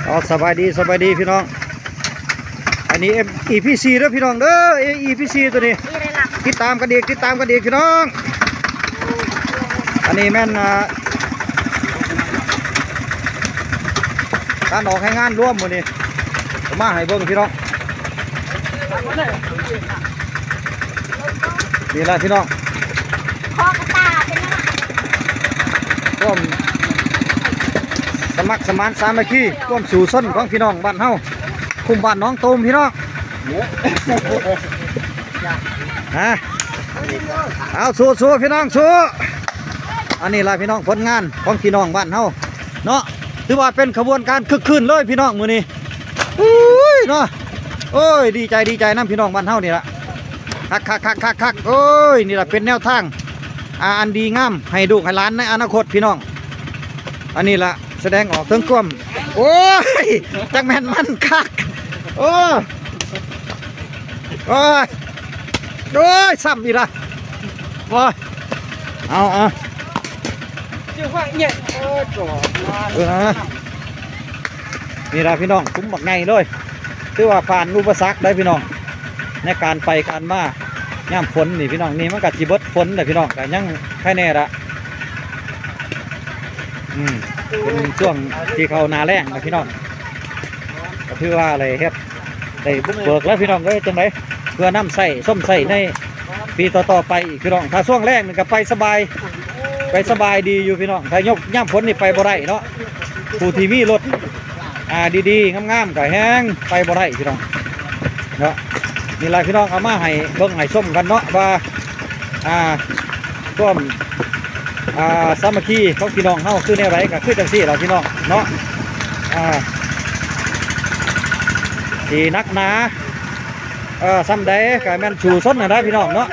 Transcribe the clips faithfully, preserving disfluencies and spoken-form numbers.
อ๋อ สบายดี สบายดีพี่น้อง อันนี้ อีพีสี่ เด้อพี่น้องเด้อ อีพีสี่ ตัวนี้ ติดตามกันอีก ติดตามกันอีกพี่น้อง อันนี้แม่น อ่า การออกแรงงานรวมมื้อนี้ มาให้เบิ่งพี่น้อง นี่ล่ะพี่น้อง คอกระต่ายเป็นยังไง ความสมัครสมานสามัคคี ความสู้ซนของพี่น้องบ้านเฮา คุ้มบ้านหนองตูมพี่น้อง ฮะ เอาสู้ๆพี่น้องสู้ อันนี้ล่ะพี่น้องผลงานของพี่น้องบ้านเฮาเนาะ ถือว่าเป็นขบวนการคึกคืนเลยพี่น้องมื้อนี้ อุ้ยเนาะ โอ้ย ดีใจ ดีใจนำพี่น้องบ้านเฮานี่ล่ะ คักคักคักคักคัก โอ้ย นี่ล่ะเป็นแนวทาง อ่า อันดีงามให้ลูกให้หลานในอนาคตพี่น้อง อันนี้ล่ะแสดงออกถึงความ โอ้ย จักแม่นมันคัก โอ้ โอ้ย โอ้ย ซ้ำอีกละ โอ้ย เอาเอา จังหวะเนี่ย เออ จอดมา เออ นี่ล่ะพี่น้อง คุ้มบักไงเลย ถือว่าผ่านอุปสรรคได้พี่น้อง ในการไปการมา ยามฝนนี่พี่น้อง นี่มันก็สิเบิดฝนแหละพี่น้อง ก็ยังไคแน่ละ อืม เป็นช่วงที่เข้าหน้าแล้งนะพี่น้อง ก็ถือว่าอะไรเฮ็ด ได้บุกเบิกแล้วพี่น้องเอ้ย จังได๋ เพื่อนำใช้ชมใช้ในปีต่อๆไปอีกพี่น้อง ถ้าช่วงแล้งนี่ก็ไปสบาย ไปสบายดีอยู่พี่น้อง ถ้ายกยามฝนนี่ไปบ่ได้เนาะ ผู้ที่มีรถ อ่า ดีๆ งามๆ ก็แฮงไปบ่ได้พี่น้อง เนาะ นี่ล่ะพี่น้อง เอามาให้เบิ่งให้ชมกันเนาะ ว่า อ่า ความ อ่า สามัคคีของพี่น้องเฮาคือแนวใด ก็คือจังซี่ล่ะพี่น้องเนาะ อ่า สิหนักหนา เออ ส่ำใดก็แม่นสู้ซนนั่นล่ะพี่น้องเนาะ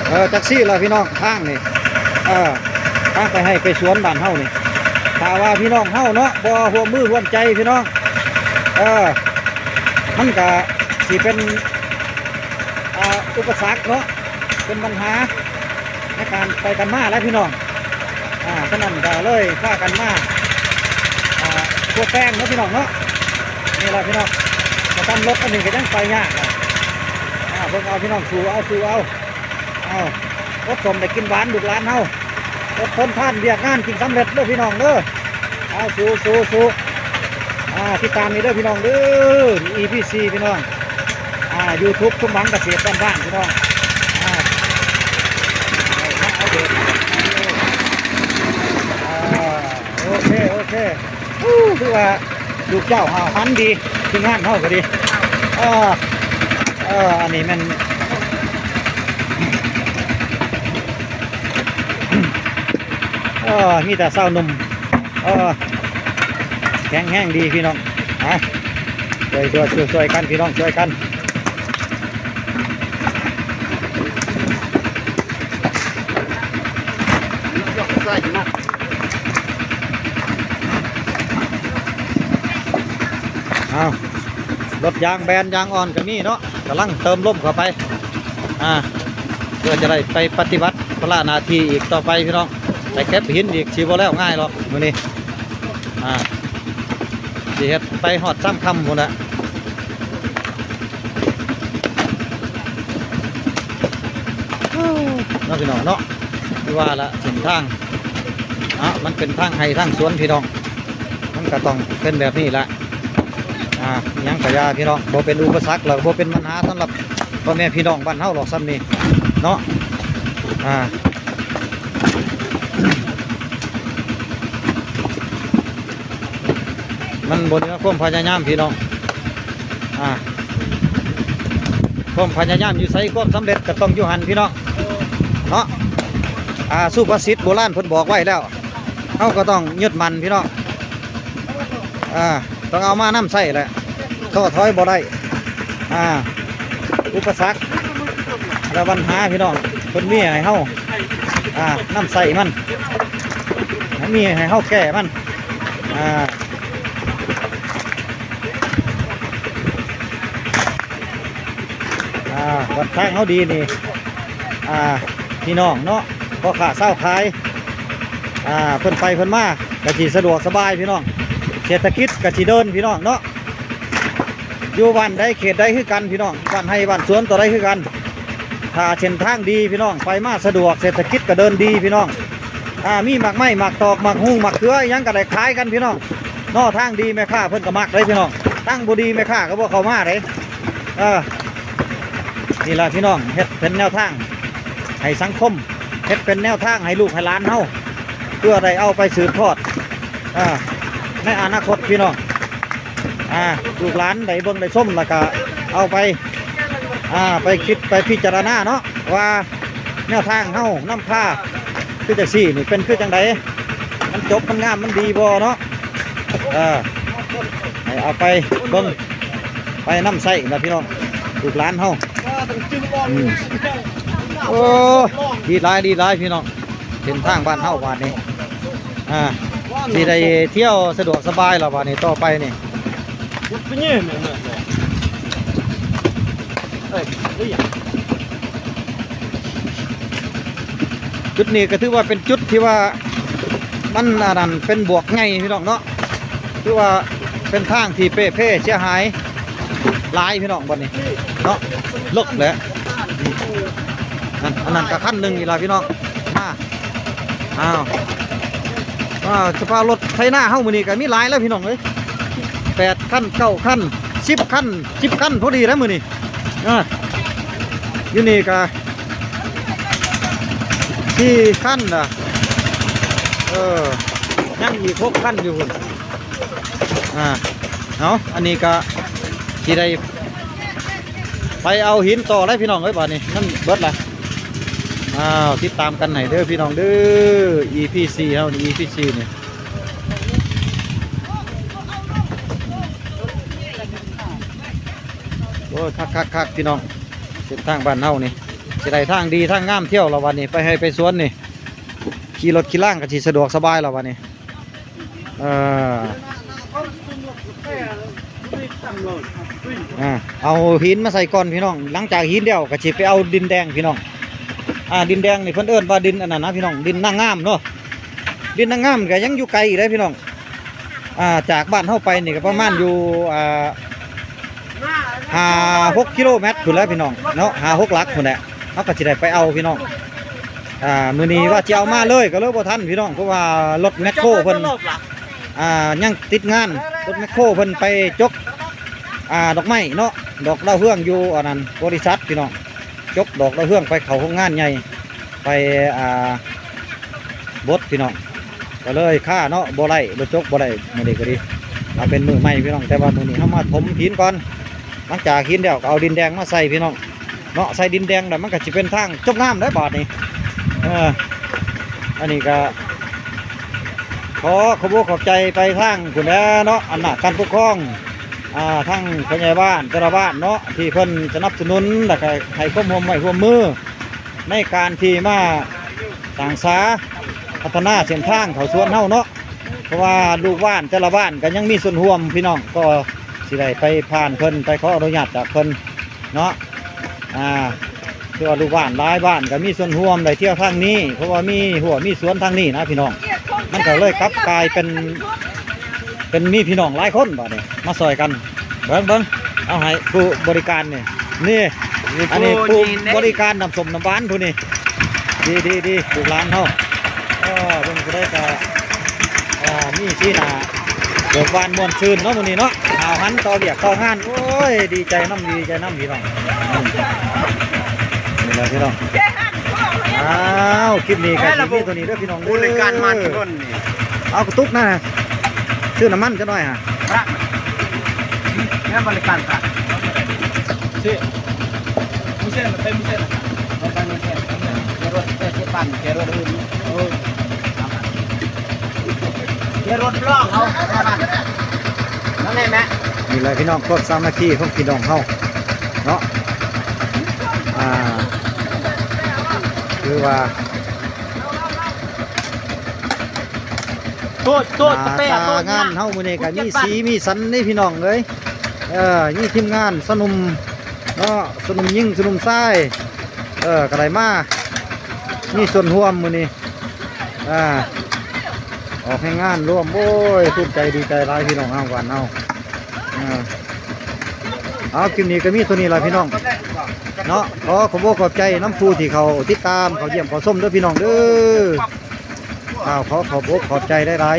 เออ จังซี่ล่ะพี่น้อง ทางนี่ เออ ทางไปไฮ่ไปสวนบ้านเฮานี่ ถ้าว่าพี่น้องเฮาเนาะ บ่ร่วมมือร่วมใจพี่น้อง เออ มันก็สิเป็น อ่า อุปสรรคเนาะ เป็นปัญหาในการไปกันมาแล้วพี่น้อง อ่า ฉะนั้นก็เลยพากันมา อ่า ทั่วแปลงเนาะพี่น้องเนาะ นี่ล่ะพี่น้อง กระทั่งรถอันนี้ก็ยังไปยากอะ อ่า เบิ่งเอาพี่น้อง สู้เอา สู้เอา เอา อดสมได้กินหวานลูกหลานเฮา อดทนทานเวียกงานจึงสำเร็จเด้อพี่น้องเด้อ เอา สู้สู้สู้ อ่า ติดตามนี่เด้อพี่น้องเด้อ อีพีสี่ พี่น้อง อ่า ยูทูบ สมหวังเกษตรบ้านๆ พี่น้อง อ่า มาอัปเดต อ่า โอเค โอเค อู้ ถือว่าลูกเจ้าหาหันดี ทีมงานเฮาก็ดี เออ เออ อันนี้แม่น เออ มีแต่สาวหนุ่ม เออ แข็งแรงดีพี่น้อง ฮะ ช่วย ช่วย ช่วย ช่วยกันพี่น้อง ช่วยกัน เอา รถยางแบนยางอ่อนก็มีเนาะ กำลังเติมลมเข้าไป อ่า เพื่อจะได้ไปปฏิบัติภาระหน้าที่อีกต่อไปพี่น้อง ไปเก็บหินอีก สิบ่แล้วง่ายหรอกมื้อนี้ อ่า สิเฮ็ดไปฮอดค่ำๆ พุ้นน่ะ เนาะพี่น้องเนาะ คือว่าละเส้นทาง อ่ะ มันเป็นทางไฮ่ทางสวนพี่น้อง มันก็ต้องเป็นแบบนี้ละ อ่า อิหยังก็อย่าพี่น้อง บ่เป็นอุปสรรค แล้วก็บ่เป็นปัญหาสำหรับพ่อแม่พี่น้องบ้านเฮาหรอก ส่ำนี้เนาะ อ่า มันบ่เหนือความพยายามพี่น้อง อ่า ความพยายามอยู่ไส ความสำเร็จก็ต้องอยู่หั่นพี่น้อง เนาะ อ่า สุภาษิตโบราณเพิ่นบอกไว้แล้ว เฮาก็ต้องยึดมั่นพี่น้อง อ่า ต้องเอามานำใช้แหละ ท้อถอยบ่ได้ อ่า อุปสรรคและปัญหาพี่น้อง เพิ่นมีให้เฮา อ่า นำใช้มัน มีให้เฮาแก้มัน อ่า อ่า วัดทางเฮาดีนี่ อ่า พี่น้องเนาะ พ่อค้าชาวขาย อ่า เพิ่นไปเพิ่นมา ก็สิสะดวกสบายพี่น้อง เศรษฐกิจก็สิเดินพี่น้องเนาะ อยู่บ้านใดเขตใดคือกันพี่น้อง บ้านไฮ่บ้านสวนตัวใดคือกัน ถ้าเส้นทางดีพี่น้อง ไปมาสะดวก เศรษฐกิจก็เดินดีพี่น้อง อ่า มีหมากไม้หมากตอกหมากฮุ่งหมากเขืออิหยังก็ได้ขายกันพี่น้อง เนาะ ทางดีแม่ค้าเพิ่นก็มักเลยพี่น้อง ทางบ่ดีแม่ค้าก็บ่เข้ามาเลย เออ นี่ล่ะพี่น้อง เฮ็ดเป็นแนวทางให้สังคม เฮ็ดเป็นแนวทางให้ลูกให้หลานเฮา เพื่อได้เอาไปสืบทอด อ่า ในอนาคตพี่น้อง อ่า ลูกหลานได้เบิ่งได้ชมแล้วก็เอาไป อ่า ไปคิดไปพิจารณาเนาะ ว่าแนวทางเฮานำพาคือจังซี่นี่เป็นคือจังใด มันจบมันงามมันดีบ่เนาะ เออ ให้เอาไปเบิ่งไปนำใช้นะพี่น้อง ลูกหลานเฮา อืม โอ้ ดีหลายดีหลายพี่น้อง เส้นทางบ้านเฮาบาดนี้ อ่า สิได้เที่ยวสะดวกสบายแล้วบาดนี้ต่อไปนี่ จุดนี้ก็ถือว่าเป็นจุดที่ว่ามันอันนั้นเป็นบวกไงพี่น้องเนาะ ถือว่าเป็นทางที่เปะเพเสียหายหลายพี่น้องบัดนี้เนาะ เลิกแล้ว นั่น อันนั้นก็คันหนึ่งอีกแล้วพี่น้อง มา อ้าว อ่า สภาพรถไถนาเฮามื้อนี้ก็มีหลายแล้วพี่น้องเอ้ย แปดคัน เก้าคัน สิบคัน สิบคันพอดีแล้วมื้อนี้ อ่า อยู่นี่ก็สี่คันนะ เออ ยังอีกหกคันอยู่พุ่น อ่า เอา อันนี้ก็สิได้ไปเอาหินต่อแล้วพี่น้องเอ้ย บาดนี้มันเบิดละ อ้าว ติดตามกันให้เด้อพี่น้องเด้อ อีพีสี่ เฮานี่ อีพีสี่ นี่ โอ้ย คักๆๆ พี่น้อง เส้นทางบ้านเฮานี่ สิได้ทางดีทางงามเที่ยวแล้ววันนี้ ไปไฮ่ไปสวนนี่ ขี่รถขี่ล่างก็สิสะดวกสบายแล้ววันนี้ เออ อ่า เอาหินมาใส่ก่อนพี่น้อง หลังจากหินแล้วก็สิไปเอาดินแดงพี่น้อง อ่า ดินแดงนี่เพิ่นเอิ้นว่าดินอันนั้นนะพี่น้อง ดินนางงามเนาะ ดินนางงามก็ยังอยู่ไกลอีกเด้อพี่น้อง อ่า จากบ้านเฮาไปนี่ก็ประมาณอยู่ อ่า ห้าหกกิโลเมตรพุ้นแหละพี่น้องเนาะ ห้าหกหลักพุ้นแหละ เฮาก็สิได้ไปเอาพี่น้อง อ่า มื้อนี้ว่าสิเอามาเลยก็เลยบ่ทันพี่น้อง เพราะว่ารถแมคโครเพิ่น อ่า ยังติดงาน รถแมคโครเพิ่นไปจก อ่า ดอกไม้เนาะ ดอกดาวเฮืองอยู่อันนั้นบริษัทพี่น้อง จกดอกดาวเฮืองไปเข้าโรงงานใหญ่ ไป อ่า บดพี่น้อง ก็เลยคาเนาะ บ่ได้ บ่จก บ่ได้ มื้อนี้ก็ดี เอาเป็นมื้อใหม่พี่น้อง แต่ว่ามื้อนี้เฮามาถมหินก่อน หลังจากหินแล้วก็เอาดินแดงมาใส่พี่น้อง เนาะ ใส่ดินแดงแล้วมันก็สิเป็นทางจบน้ำได้บาดนี้ เออ อันนี้ก็ ขอขอบคุณขอบใจไปทางพุ้นแหละเนาะ อำนาจการปกครอง อ่า ทางผู้ใหญ่บ้านแต่ละบ้านเนาะ ที่เพิ่นสนับสนุน แล้วก็ให้ความร่วมไม้ร่วมมือ ในการที่มาสร้างสาพัฒนาเส้นทางเข้าสวนเฮาเนาะ เพราะว่าลูกบ้านแต่ละบ้านก็ยังมีส่วนร่วมพี่น้อง ก็สิได้ไปผ่านเพิ่น ไปขออนุญาตจากเพิ่นเนาะ อ่า คือว่าลูกบ้านหลายบ้านก็มีส่วนร่วมได้เที่ยวทางนี้ เพราะว่ามีฮั้วมีสวนทางนี้นะพี่น้อง มันก็เลยกลับกลายเป็น เป็นมีพี่น้องหลายคนบาดนี้มาซ่อยกัน เบิ่งเบิ่ง เอาให้ผู้บริการนี่ นี่ อันนี้ผู้บริการน้ำส้มน้ำหวานผู้นี้ ดีดีดี ลูกหลานเฮา เออ เบิ่งผู้ใดก็ อ่า มีสีหน้าเบิกบานม่วนซื่นเนาะมื้อนี้เนาะ หาวหันต่อเวียกต่องาน โอ้ย ดีใจนำ ดีใจนำพี่น้อง อืม นี่แหละพี่น้อง อ้าว คลิปนี้ก็สิมีเท่านี้เด้อพี่น้องเด้อ บริการมาที่นั่นนี่ เอากระตุกนะ ซื้อน้ำมันจักหน่อยฮะ ครับ แล้วบริการครับ Sí. Museo, no está en museo. No está en museo. Quiero, quiero, quiero, quiero, quiero, รถบล็อกเขา นั่นแหละแม่ นี่แหละพี่น้อง ความสามัคคีของพี่น้องเฮาเนาะ อ่า คือว่า โทษ โทษ หน้าตางานเฮามื้อนี้ก็มีสีมีสันนี่พี่น้องเอ้ย เออ มีทีมงานสาวหนุ่มเนาะ สาวหนุ่มยิง สาวหนุ่มชาย เออ ก็ได้มา มีส่วนร่วมมื้อนี้ อ่า ออกแรงงานร่วม โอ้ย ภูมิใจดีใจหลายพี่น้องเฮาบ้านเฮา อ่า เอา คลิปนี้ก็มีเท่านี้ล่ะพี่น้อง เนาะ ขอขอบอกขอบใจนำผู้ที่เขาติดตาม เขาเยี่ยมเขาชมเด้อพี่น้องเด้อ อ้าว ขอขอบอกขอบใจหลาย